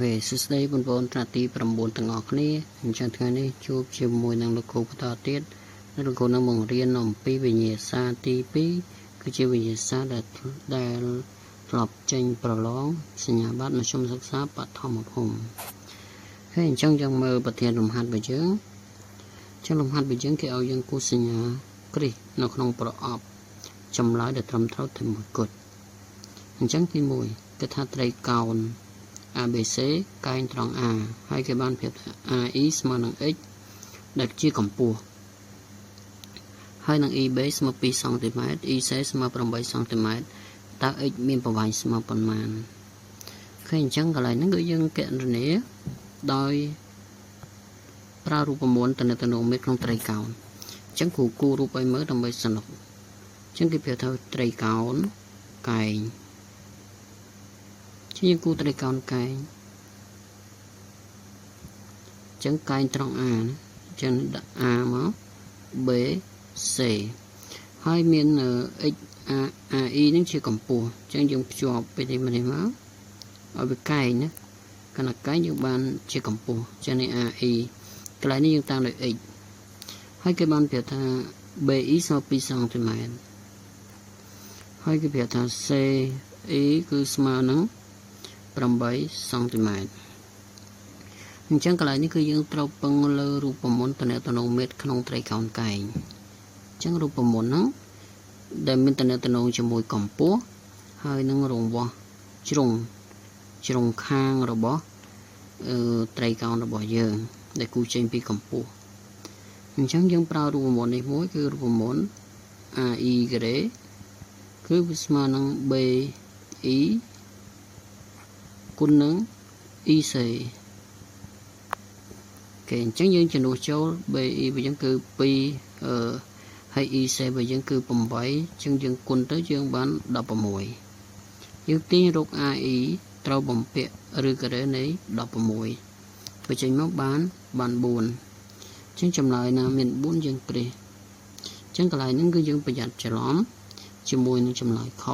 វេសួស្តីបងប្អូនថ្នាក់ទី9ទាំងអស់គ្នាអញ្ចឹងថ្ងៃនេះជួបជាមួយនឹងលោកគ្រូបន្តទៀតលោកគ្រូនឹងបង្រៀនអំពីវិញ្ញាសាទី2គឺជាវិញ្ញាសាដែលដែលធ្លាប់ចេញប្រឡងសញ្ញាបត្រមធ្យមសិក្សាបឋមភូមិហើយអញ្ចឹងយើងមើលប្រធានលំហាត់របស់យើងអញ្ចឹងលំហាត់របស់យើងគេឲ្យយើងគូសញ្ញាគ្រីសនៅក្នុងប្រអប់ចម្លើយដែលត្រឹមត្រូវតែមួយគត់អញ្ចឹងទី1គេថាត្រីកោណ ABC កែងត្រង់ A ហើយគេបានប្រាប់ថា AI ស្មើនឹង x ដែលជាកម្ពស់ហើយនឹង EB ស្មើ2សង់ទីម៉ែត្រ EC ស្មើ8សង់ទីម៉ែត្រតើ x មានប្រវែងស្មើប៉ុន្មានឃើញអញ្ចឹងកន្លែងហ្នឹងគឺយើងគណនាដោយប្រើរូបមន្តតំណងមេក្នុងត្រីកោណអញ្ចឹងគ្រូគូរូបឲ្យមើលដើម្បីសនុកអញ្ចឹងគេប្រាប់ថាត្រីកោណកែងជាយើងគូត្រីកោណកែងអញ្ចឹងកែងត្រង់ A ណាអញ្ចឹងដាក់ A មក B C ហើយមាន x A AI នឹងជាកម្ពស់អញ្ចឹងយើងភ្ជាប់ពីនេះមកនេះមកឲ្យវាកែងណាកណ្ដាកែងយើងបានជាកម្ពស់អញ្ចឹងនេះ AI កន្លែងនេះយើងតាំងដោយ x ហើយគេបានប្រាប់ថា BI ស្មើ2សង់ទីម៉ែត្រហើយគេប្រាប់ថា CE គឺស្មើនឹង8សង់ទីម៉ែត្រអញ្ចឹងកន្លែងនេះគឺយើងត្រូវពឹងលើរូបមន្តតំណងមេត្រក្នុងត្រីកោណកែងអញ្ចឹងរូបមន្តហ្នឹងដែលមានតំណងជាមួយកម្ពស់ហើយនឹងរង្វាស់ជ្រុងជ្រុងខាងរបស់អឺត្រីកោណរបស់យើងដែលគូចេញពីកម្ពស់អញ្ចឹងយើងប្រើរូបមន្តនេះមួយគឺរូបមន្ត AI ការ៉េគឺវាស្មើនឹង BI គុណនឹង IC គេអញ្ចឹងយើងជំនួសចូល BI របស់យើងគឺ2អឺហើយ IC របស់យើងគឺ8អញ្ចឹងយើងគុណទៅយើងបាន16យើងទាញរក AI ត្រូវបំពាក់ឬការ៉េនៃ16បញ្ចេញមកបានបាន4អញ្ចឹងចម្លើយណាមាន4យើងគ្រិះអញ្ចឹងកន្លែងហ្នឹងគឺយើងប្រយ័ត្នច្រឡំជាមួយនឹងចម្លើយខ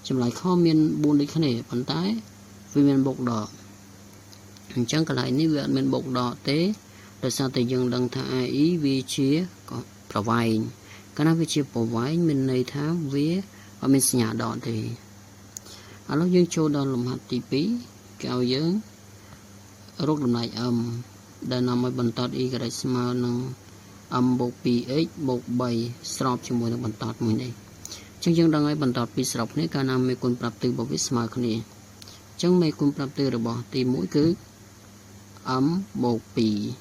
ចម្លើយខមាន4ដូចគ្នាប៉ុន្តែវាមានបូកដកអញ្ចឹងកន្លែងនេះវាអត់មានបូកដកទេដោយសារតែយើងដឹងថា AI វាជាប្រវែងកាលណាវាជាប្រវែងមានន័យថាវាអត់មានសញ្ញាដកទេឥឡូវយើងចូលដល់លំហាត់ទី2គេឲ្យយើងរកតម្លៃ m ដែលនាំឲ្យបន្ត y ស្មើនឹង m បូក 2x បូក3ស្របជាមួយនឹងបន្តមួយនេះអញ្ចឹងយើងដឹងហើយបន្តពីរស្របគ្នាកាលណាមេគុណប្រាប់ទិសរបស់វាស្មើគ្នាអញ្ចឹងមេគុណប្រាប់ទិសរបស់ទី1គឺ m បូក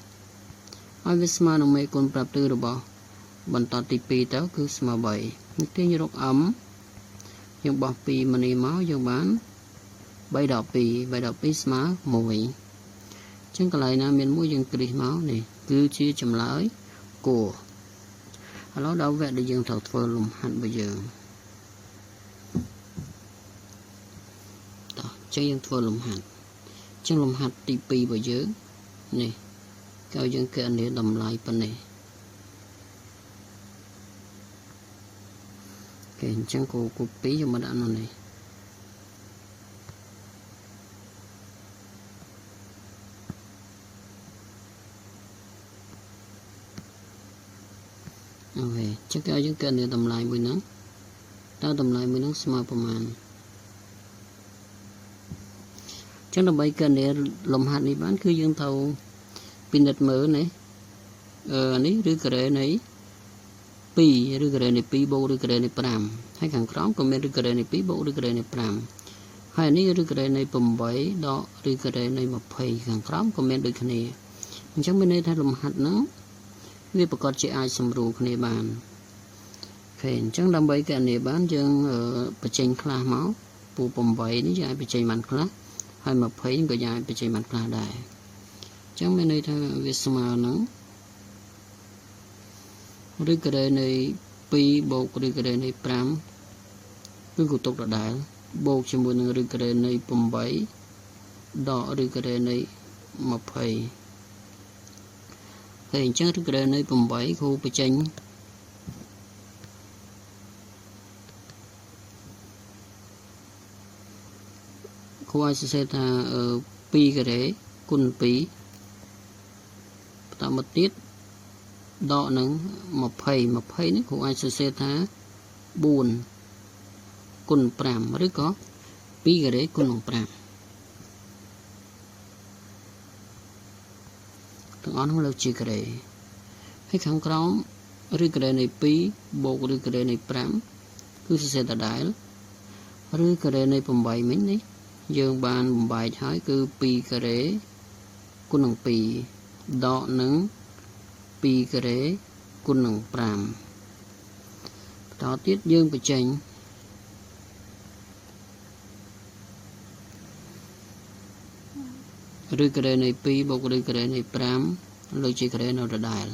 2ហើយវាស្មើនឹងមេគុណប្រាប់ទិសរបស់បន្តទី2ទៅគឺស្មើ3នេះទាញរក m យើងបោះ2មកនេះមកយើងបាន3ដល់2 3ដល់2ស្មើ1អញ្ចឹងកន្លែងណាមាន1យើងគ្រីសមកនេះគឺជាចម្លើយគួរឥឡូវដល់វគ្គដែលយើងត្រូវធ្វើលំហាត់របស់យើងតោះអញ្ចឹងយើងធ្វើលំហាត់អញ្ចឹងលំហាត់ទី2របស់យើងនេះគេឲ្យយើងគណនាតម្លៃប៉ុណ្ណេះគេអញ្ចឹងគូគូ2យកមកដាក់នៅនេះអូខេចឹងគេឲ្យយើងគណនាតម្លៃមួយហ្នឹងតើតម្លៃមួយហ្នឹងស្មើប្រមាណចឹងដើម្បីគណនាលំហាត់នេះបានគឺយើងត្រូវពិនិត្យមើលនេះអឺនេះឬការ៉េនៃ2ឬការ៉េនៃ2បូកឬការ៉េនៃ5ហើយខាងក្រោមក៏មានឬការ៉េនៃ2បូកឬការ៉េនៃ5ហើយនេះឬការ៉េនៃ8ដកឬការ៉េនៃ20ខាងក្រោមក៏មានដូចគ្នាអញ្ចឹងមានន័យថាលំហាត់ហ្នឹងវាប្រកាសជាអាចសម្រួលគ្នាបានអូខេអញ្ចឹងដើម្បីគណនាបានយើងបញ្ចេញខ្លះមកពូ8នេះយើងអាចបញ្ចេញបានខ្លះហើយ20ក៏យើងអាចបញ្ចេញបានខ្លះដែរអញ្ចឹងមានន័យថាវាស្មើនឹងឬការ៉េនៃ2បូកឬការ៉េនៃ5គឺគូទុកដដែលបូកជាមួយនឹងឬការ៉េនៃ8ដកឬការ៉េនៃ20ហើយអញ្ចឹងឬការ៉េនៃ8គ្រូបញ្ចេញគ្រូអាចសរសេរថា 2ការ៉េគុណ2បន្តមកទៀតដកនឹង20 20នេះគ្រូអាចសរសេរថា4គុណ5ឬក៏2ការ៉េគុណនឹង5ទាំងអស់នោះលើកជាការ៉េហើយខាងក្រោមឬការ៉េនៃ2បូកឬការ៉េនៃ5គឺសរសេរដដែលឬការ៉េនៃ8មិញនេះយើងបានបំបែកហើយគឺ2ការ៉េគុណនឹង2ដកនឹង2ការ៉េគុណនឹង5បន្តទៀតយើងបញ្ចេញឬការ៉េនៃ2បូកឬការ៉េនៃ5លើកជាការ៉េនៅដដែល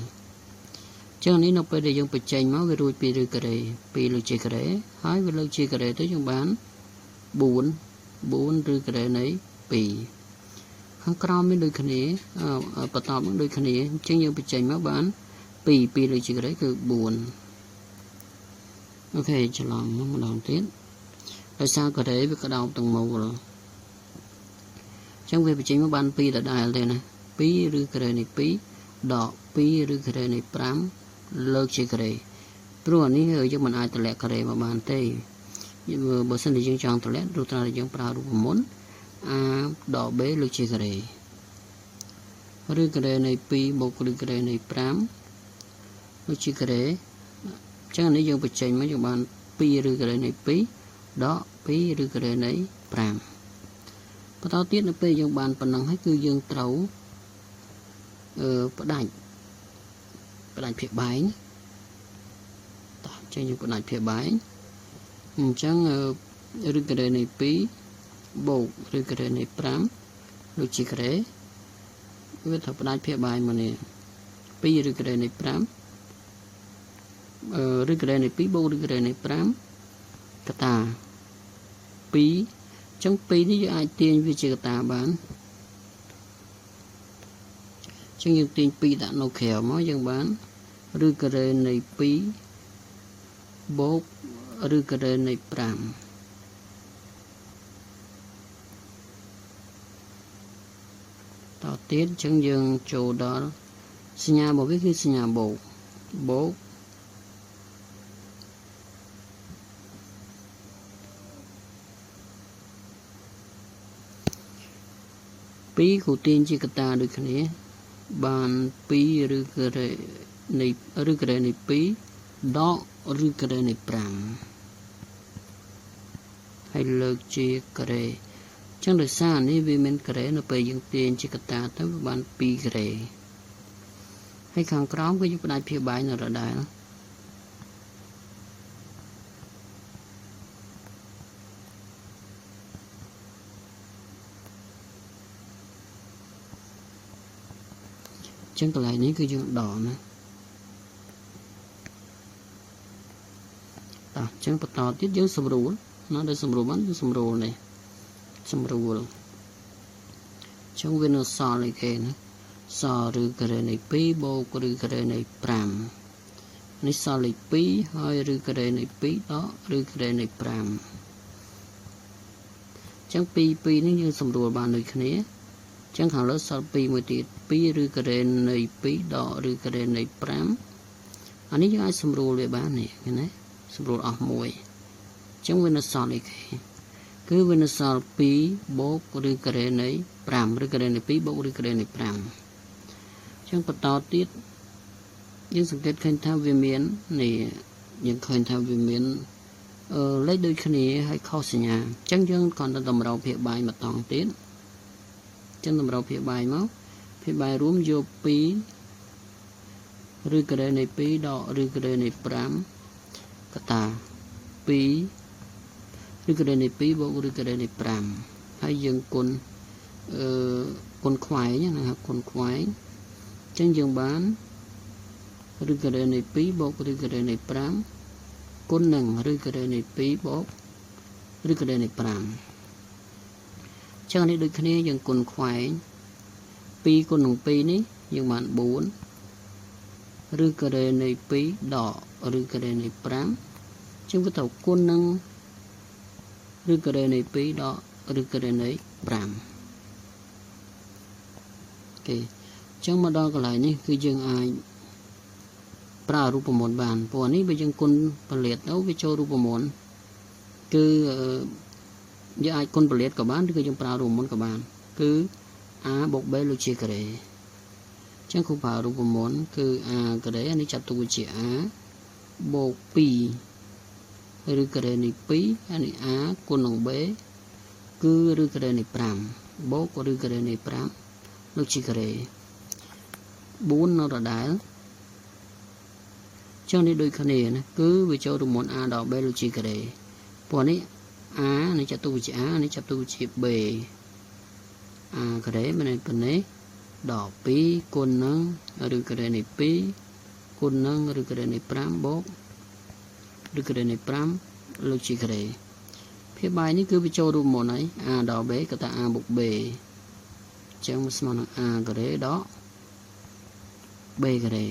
ចឹងនេះនៅពេលដែលយើងបញ្ចេញមកវារួចពីឬការ៉េ2លើកជាការ៉េហើយវាលើកជាការ៉េទៅយើងបាន4 4ឬការ៉េនៃ2ខាងក្រោមមានដូចគ្នាបន្តមកដូចគ្នាអញ្ចឹងយើងបញ្ចេញមកបាន2 2លើកជាការ៉េគឺ4អូខេច្រឡំម្ដងទៀតដោយសារការ៉េវាក្តោបទាំងមូលអញ្ចឹងវាបញ្ចេញមកបាន2ដដែលទេណា2ឬការ៉េនៃ2ដក2ឬការ៉េនៃ5លើកជាការ៉េព្រោះអានេះយើងមិនអាចតម្លាក់ការ៉េមកបានទេបើសិនជាយើងចង់តម្លាក់ឬត្រូវតែយើងប្រើរូបមន្ត a ដក b លើកជាការ៉េឬការ៉េនៃ2បូកឬការ៉េនៃ5លើកជាការ៉េអញ្ចឹងនេះយើងបញ្ចេញមកយើងបាន2ឬការ៉េនៃ2ដក2ឬការ៉េនៃ5បន្តទៀតនៅពេលយើងបានប៉ុណ្ណឹងហើយគឺយើងត្រូវផ្ដាច់ភាគបែងតោះអញ្ចឹងយើងផ្ដាច់ភាគបែងអញ្ចឹងឬការ៉េនៃ2បូកឬការ៉េនៃ5លើកជាការ៉េវាត្រូវផ្ដាច់ភាគបែងមកនេះ2ឬការ៉េនៃ5ឬការ៉េនៃ2បូកឬការ៉េនៃ5កតា2អញ្ចឹង2នេះយើងអាចទាញវាជាកតាបានអញ្ចឹងយើងទាញ2ដាក់នៅក្រៅមកយើងបានឬការ៉េនៃ2បូកឬការ៉េនៃ5តទៀតអញ្ចឹងយើងចូលដល់សញ្ញារបស់វាគឺសញ្ញាបូកបូក2គ្រូទាញជាកតាដូចគ្នាបាន2ឬការ៉េនៃឬការ៉េនៃ2ដកឬការ៉េនៃ5ហើយលើកជាការ៉េចឹងដោយសារនេះវាមានការ៉េនៅពេលយើងទាញជាកតាទៅវាបាន2ការ៉េហើយខាងក្រោមគឺយើងផ្ដាច់ភាគបែងនៅដដែលចឹងកន្លែងនេះគឺយើងដកណាតោះចឹងបន្តទៀតយើងសម្រួលណាដែលសម្រួលបានយើងសម្រួលនេះសម្រួលចឹងវានៅសល់អីគេណាសល់ឬការ៉េនៃ2បូកឬការ៉េនៃ5នេះសល់លេខ2ហើយឬការ៉េនៃ2ដកឬការ៉េនៃ5ចឹង2 2នេះយើងសម្រួលបានដូចគ្នាចឹងខាងលើសល់2មួយទៀត2ឬការ៉េនៃ2ដកឬការ៉េនៃ5អានេះយើងអាចសម្រួលវាបាននេះឃើញទេសម្រួលអស់មួយចឹងវានៅសល់អីគេគឺវានៅសល់2បូកឬការ៉េនៃ5ឬការ៉េនៃ2បូកឬការ៉េនៃ5ចឹងបន្តទៀតយើងសង្កេតឃើញថាវាមាននេះយើងឃើញថាវាមានលេខដូចគ្នាហើយខុសសញ្ញាអញ្ចឹងយើងគ្រាន់តែតម្រូវភាគបាយម្ដងទៀតចឹងតម្រូវភាគបាយមកភាគបាយរួមយក2ឬការ៉េនៃ2ដកឬការ៉េនៃ5កតា2ឬការ៉េនៃ2បូកឬការ៉េនៃ5ហើយយើងគុណគុណខ្វែងណាគុណខ្វែងអញ្ចឹងយើងបានឬការ៉េនៃ2បូកឬការ៉េនៃ5គុណនឹងឬការ៉េនៃ2បូកឬការ៉េនៃ5ចឹងនេះដូចគ្នាយើងគុណខ្វែង2គុណនឹង2នេះយើងបាន4ឬការ៉េនៃ2ដកឬការ៉េនៃ5ចឹងវាត្រូវគុណនឹងឬការ៉េនៃ2ដកឬការ៉េនៃ5 គេអញ្ចឹងមកដល់កន្លែងនេះគឺយើងអាចប្រើរូបមន្តបានព្រោះនេះបើយើងគុណពលាតទៅវាចូលរូបមន្តគឺយើងអាចគុណពលាតក៏បានឬក៏យើងប្រើរូបមន្តក៏បានគឺ a បូក b លោកជាការ៉េអញ្ចឹងគ្រូប្រើរូបមន្តគឺ a ការ៉េនេះចាត់ទុកវាជា a បូក2ឬការ៉េនៃ2អានេះ a គុណនឹង b គឺឬការ៉េនៃ5បូកឬការ៉េនៃ5លោកជាការ៉េ4នៅដដែលចឹងនេះដូចគ្នាណាគឺវាចូលរូបមន្ត a ដល់ b លោកជាការ៉េព្រោះនេះ a នេះចាត់ទុកវាជា a នេះចាត់ទុកវាជា b a ការ៉េមានន័យប៉ុណ្ណេះដល់2គុណនឹងឬការ៉េនៃ2គុណនឹងឬការ៉េនៃ5បូកឬការ៉េនៃ5លោកជាការ៉េភាពបាយនេះគឺវាចូលរូបមន្តហើយ a ដល់ b ក៏ថា a បូក b អញ្ចឹងស្មើនឹង a ការ៉េដក b ការ៉េ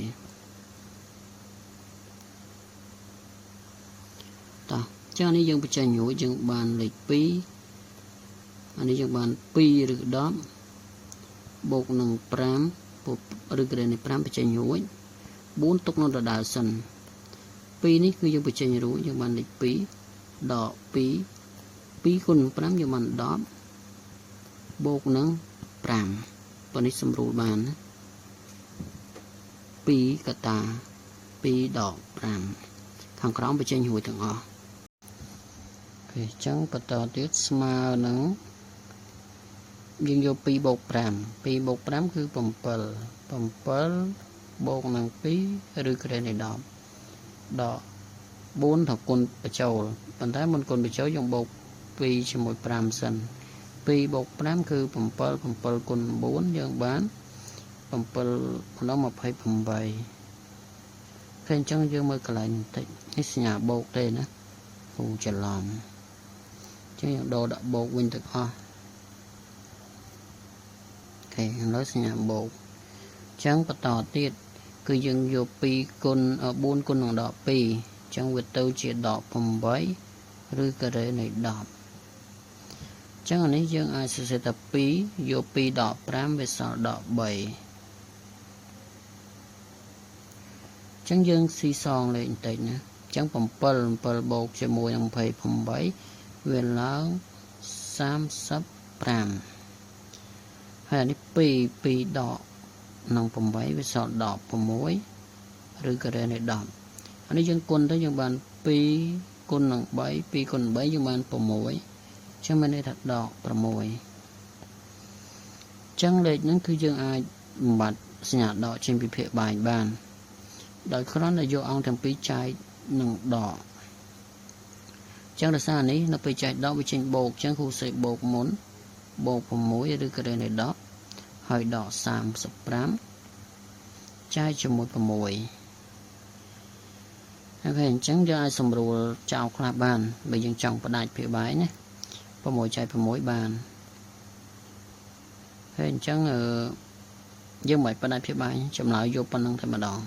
តោះចឹងនេះយើងបញ្ចេញរួចយើងបានលេខ2អានេះយើងបាន2ឬ10បូកនឹង5ឬការ៉េនៃ5បញ្ចេញរួច4ទុកនៅដដែលសិន2នេះគឺយើងបញ្ចេញរួចយើងបានលេខ2ដក2 2គុណ5យើងបាន10បូកនឹង5ប៉ុណ្នេះសម្រួលបានណា2កតា2ដក5ខាងក្រោមបញ្ចេញរួចទាំងអស់អូខេអញ្ចឹងបន្តទៀតស្មើនឹងយើងយក2បូក5 2បូក5គឺ7 7បូកនឹង2ឬការ៉េនៃ10ដក4ត្រូវគុណបញ្ចូលប៉ុន្តែមុនគុណបញ្ចូលយើងបូក2ជាមួយ5សិន2បូក5គឺ7 7គុណ9យើងបាន7ម្ដង28ឃើញអញ្ចឹងយើងមើលកន្លែងបន្តិចនេះសញ្ញាបូកទេណាគ្រូច្រឡំអញ្ចឹងយើងដូរដាក់បូកវិញទាំងអស់អូខេឥឡូវសញ្ញាបូកអញ្ចឹងបន្តទៀតគឺយើងយក2គុណ4គុណនឹងដក2អញ្ចឹងវាទៅជាដក8ឬការ៉េនៃ10អញ្ចឹងអានេះយើងអាចសរសេរថា2យក2ដក5វាសល់ដក3អញ្ចឹងយើងស៊ីសងលេខបន្តិចណាអញ្ចឹង7 7បូកជាមួយនឹង28វាឡើង35ហើយអានេះ2 2ដកនឹង8វាសល់ដក6ឬការ៉េនៃ10អានេះយើងគុណទៅយើងបាន2គុណនឹង3 2គុណ3យើងបាន6អញ្ចឹងមានន័យថាដក6អញ្ចឹងលេខហ្នឹងគឺយើងអាចបំបត្តិសញ្ញាដកចេញពីភាគបែងបានដោយគ្រាន់តែយកអង្គទាំងពីរចែកនឹងដកអញ្ចឹងដោយសារនេះនៅពេលចែកដកវាចេញបូកអញ្ចឹងគ្រូសេបូកមុនបូក6ឬការ៉េនៃ10ហើយដក35ចែកជាមួយ6អូខេអញ្ចឹងយើងអាចសម្រួលចោលខ្លះបានបើយើងចង់ផ្ដាច់ភាគបែងណា6ចែក6បានហើយអញ្ចឹងអឺយើងមិនផ្ដាច់ភាគបែងចម្លើយយកប៉ុណ្ណឹងតែម្ដង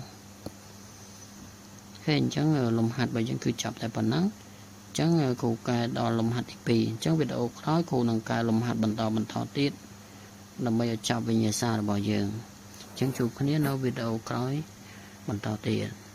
ហើយអញ្ចឹងលំហាត់របស់យើងគឺចាប់តែប៉ុណ្ណឹងអញ្ចឹងគ្រូកែដល់លំហាត់ទី2អញ្ចឹងវីដេអូក្រោយគ្រូនឹងកែលំហាត់បន្តបន្តទៀតដើម្បីឲ្យចាប់វិញ្ញាសារបស់យើងអញ្ចឹងជួបគ្នានៅវីដេអូក្រោយបន្តទៀត។